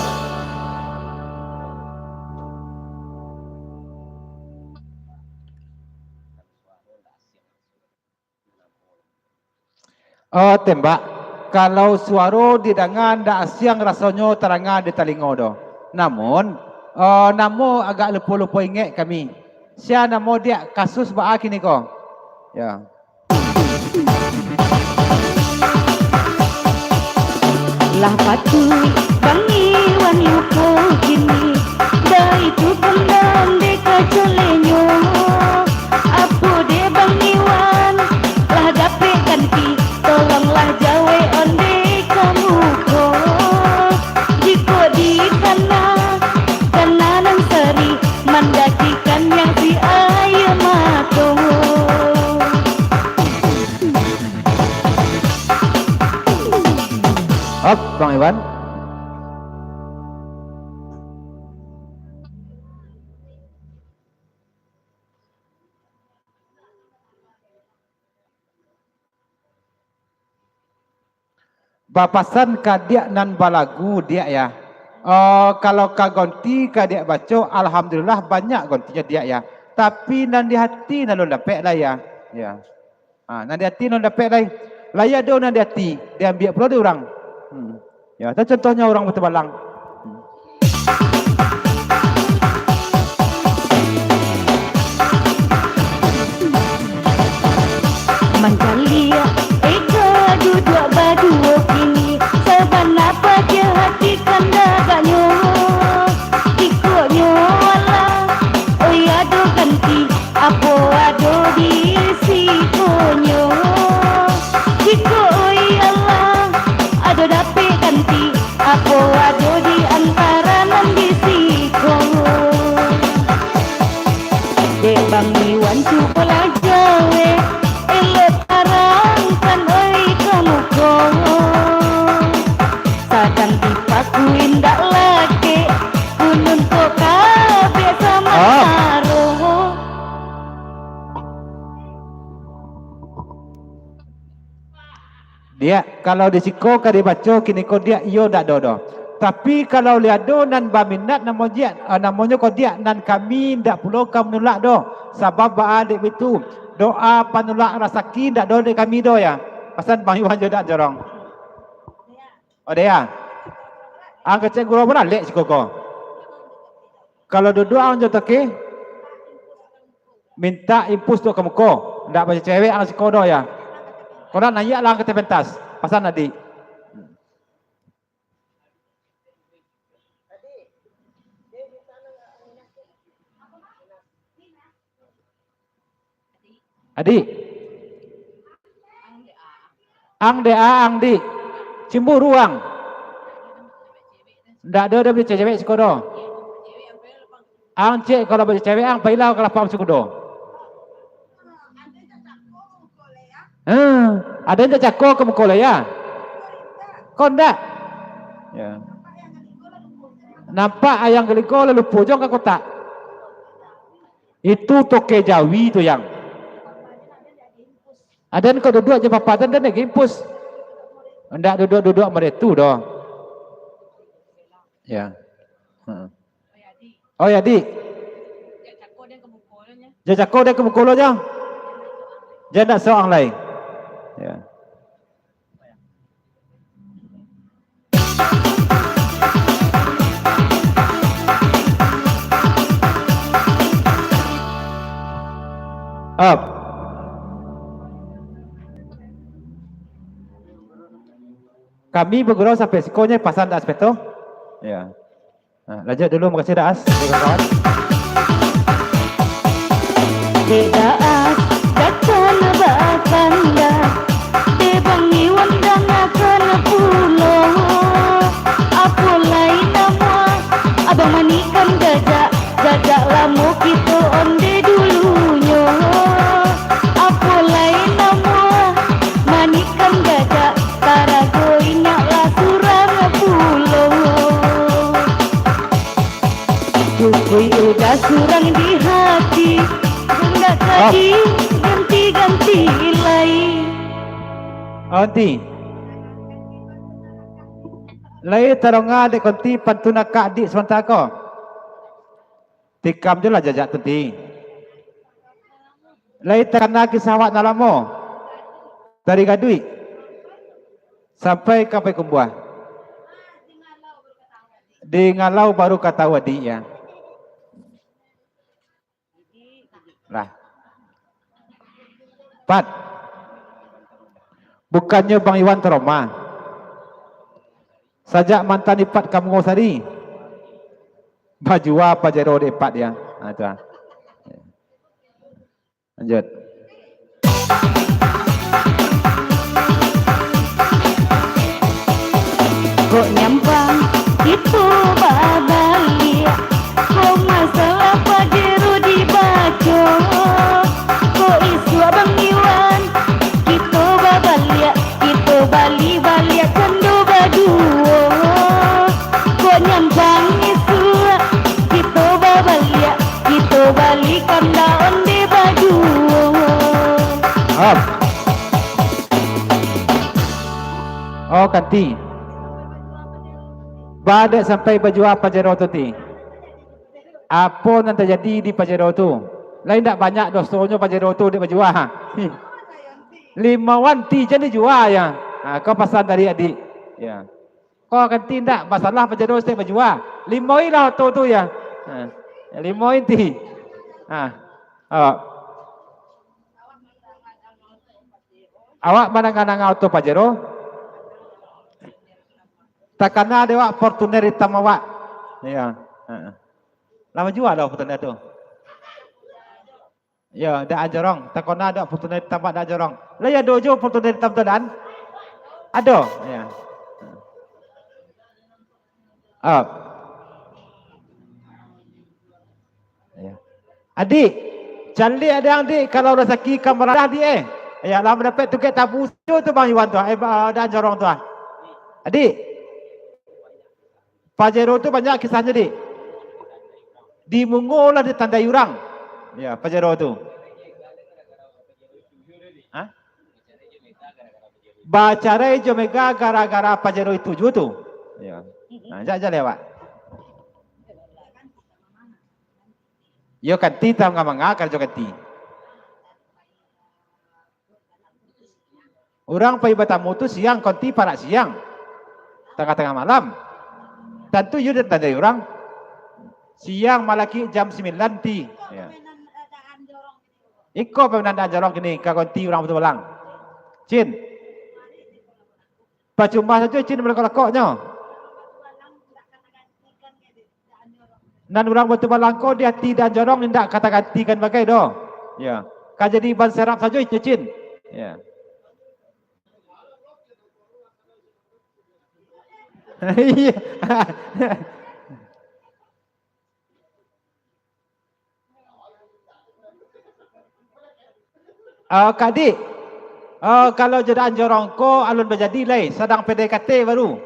Oh, tembak. Kalau suaro didanga ndak asiang rasonyo tadanga di talingo doh. Namun, eh, namo agak lupo-lupo ingek kami. Sia namo diak, kasus baa kini ko? Ya. Lah patuik Bang Iwan lupo kini, baitu pandam dek kacolenyo. Apo dek Bang Iwan, lah dapek ganti, tolonglah jawek onde ka muko. Jikok di tana, tana nan sari, mandakikan yang si aia mato. Hop, Bang Iwan. Bapasan ka diak nan balagu, diak, ya. Eh, kalau ka gonti ka diak baco, alhamdulillah, banyak gontinyo, diak, ya. Tapi nan di hati nan alun dapek lai, ya. Ya. Ha, nan di ati nan dapek lai. Lai ado nan di ati, diambiak pulo dek urang. Hmm. Ya, tu contohnyo urang Batu Balang. Hmm. Mancaliak eka duduak baduo kini, sabana paja hati kandaknyo. Ikoknyo alah, oi ado ganti, apo ado di sikonyo. Jikok, oi Allah, ado dapek ganti, apo ado di antara nan di siko. Dek Bang Iwan cubolah jawek, elok tarangkan, oi, ka muko. Sadang dipaku indak lakek, kunun ko kabek samantaro. Diak, kalau di siko ka dibaco kiniko, diak, iyo ndak ado doh. Tapi kalau lai ado nan baminat namo diak, eh, namonyo ko diak, nan kami ndak pulo ka manulak doh. Sabab baa dek bitu, doa panulak rasaki ndak ado dek kami doh, ya. Pasan Bang Iwan jo dak jorong. Oh, dah, ya. Ang kecek guru pun alek siko ko. Kalau duduak ang jo toke, mintak impus tu ka muko. Ndak bacewek ang siko doh, ya. Kau nak naiak lah ang ka ateh pentas. Pasan adik. Adik. Ang dek a, ang dik. Cimburu ang. Ndak ado doh bacewek siko doh. Ang cek kalau bacewek ang pailah ka lapang siko doh. Heh, ado nan cako ka muko lai, ya? Ko ndak? Ya. Nampak ayang galiko lalu lupo jo ka kotak. Itu toke jawi tu, yang. Aden ko duduak jo papa tu, den lagi impus. Ndak duduak-duduak model tu doh. Ya. Heeh. Oh, ya, Dik. Jo cako den ka muko lo nyo. Jan ndak soang lai. Ya. Up. Kami bagurau sampai siko nyo, pasan dak sampai tu. Ya. Nah, lanjut dulu, makasih Daas. Dek Daas, dakkan bakanda. Dek Bang Iwan, dangakan pulo. Apo lai namo Abang Manikam Gajak, gajak lamo kito onde dulunyo. Apo lai namo Manikam Gajak, tarago inyak lah surang pulo. Cukuik udah surang di hati, indak ka diganti-ganti lai. Onti. Lai tadonga dek Konti pantun akak adik samantaro ko? Tikam jo lah jajak tu, Ti. Lai takana kisah awak nan lamo. Dari Gaduik sampai ka Payakumbuah. Di Ngalau baru ka tahu, adik, ya. Lah. Pat. Bukannyo Bang Iwan trauma. Sajak mantan Ipat ka Mungosari. Bajua Pajero dek Ipat, ya. Ha, tu ah. Lanjut. Kok nyampang kito babaliak, kok masalah Pajero dibaco, kok isuak Bang Iwan kito babaliak, kito bali baliak cando baduo. Kok nyampang isuak kito babaliak, kito bali kanda onde baduo. Up. Oh, Kanti. Ba dek sampai bajua Pajero tu ti. Apo nan tajadi di Pajero tu? Lai ndak banyak dosonyo Pajero tu dek bajua. Limauan ti jan dijua ya. Ha, ko pasan tadi adik. Ya. Ko kanti ndak masalah Pajero stek bajua. Limaui lah oto tu ya. Ha. Limaui ti. Ha. Awak. Awak mandanga-danga oto Pajero? Takana dek awak Fortuner itam awak. Ya. Ha. Lah bajua dah Fortuner tu. Ya, dak anjorong. Takana dak Fortuner itam awak dak anjorong. Lah ya ado jo Fortuner itam tu dan? Ado. Ya. Up. Ya. Adik, caliak dek ang, Dik, kalau rasaki ka maradah, Dik, eh. Ya, lah mandapek tukek tabu sajo tu Bang Iwan tu, eh, ba-, dak anjorong tu, ah. Adik, Pajero tu banyak kisahnyo, Dik. Di Mungo lah ditandai urang. Ya, Pajero tu. Hah? Bacarai jo Mega gara-gara Pajero itu juo tu. Ya. Nah, jak jaleh awak. Yo kanti tangah manga karajo kanti. Urang pai batamu tu siang, kanti parak siang. Tangah-tangah malam. Tantu iyo ditandai urang. Siang malaki jam sambilan ti. Ya. Iko pamain dak anjorong kini ka kanti urang Batu Balang. Cin. Pacuma sajo Cin balakok-lakoknyo. Nan urang Batu Balang ko di ati dak anjorong indak ka tagantikan bagai doh. Ya. Ka jadi ban serap sajo Cin. Ya. Iya. Ah, Kak Dik, ah, kalau jo dak anjorong ko alun bajadi lai, sadang P D K T baru.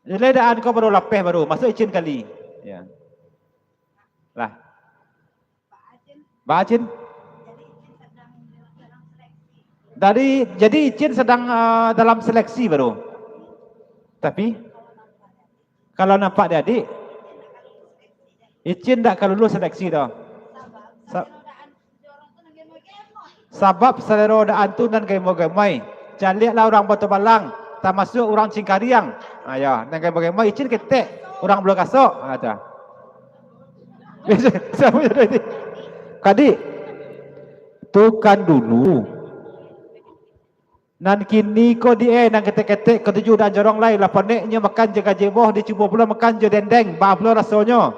Lai daan ko baru lapeh baru, masuak Icin kali. Ya. Lah. Ba Icin? Dari, jadi Icin sadang, ah, dalam seleksi baru. Tapi, kalau nampak di adik, Icin dak ka lulus seleksi doh. Sa-, sabab salero daan tu nan gemoi-gemoi. Caliaklah urang Batu Balang, tamasuak urang Cingkariang. Ah, yo, nan gemoi-gemoi Icin ketek, urang Buluah Kasok. Ah, tu. Kadi, tu kan dulu. Nan kini ko di, eh, nan ketek-ketek katuju dak jorong lai, lah panek nyo makan jo gajebo, dicubo pulo makan jo dendeng, baa pulo rasonyo.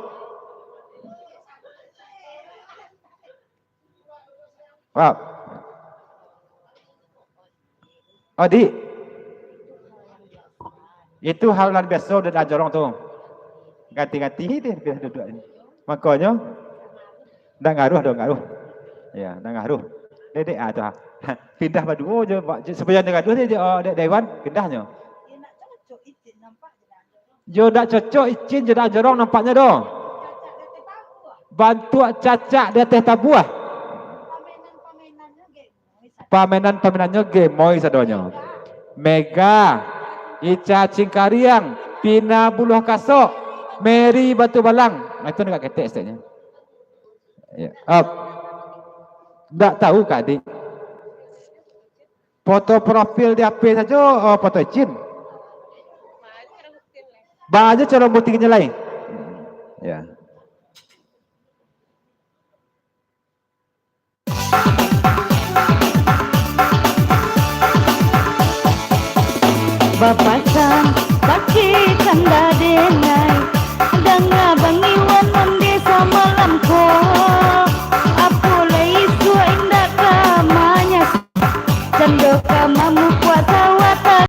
Wah. Adik. Itu hal nan biaso dak jorong tu. Ganti-ganti deh biaso duduak ni. Makonyo, ndak ngaruh doh, ngaruh. Ya, ndak ngaruh. Dedek ah tu ah. Pindah baduo jo, ba-, jo, supayo ndak gaduah dek, dek, dek Iwan, pindahnyo. Yo ndak cocok Icin jo dak jorong nampaknyo doh. Bantuak cacak di ateh tabuah. Pamainan-pamainannyo gemoi sadonyo. Mega, Ica Cingkariang, Pina Buluah Kasok, Mary Batu Balang. Ah, itu agak ketek steknyo. Ya, up. Ndak tahu, Kak Dik. Foto profil di H P sajo, oh, foto Icin. Baa jo caro buktinyo lai. Ya. Bapasan pakai kandang.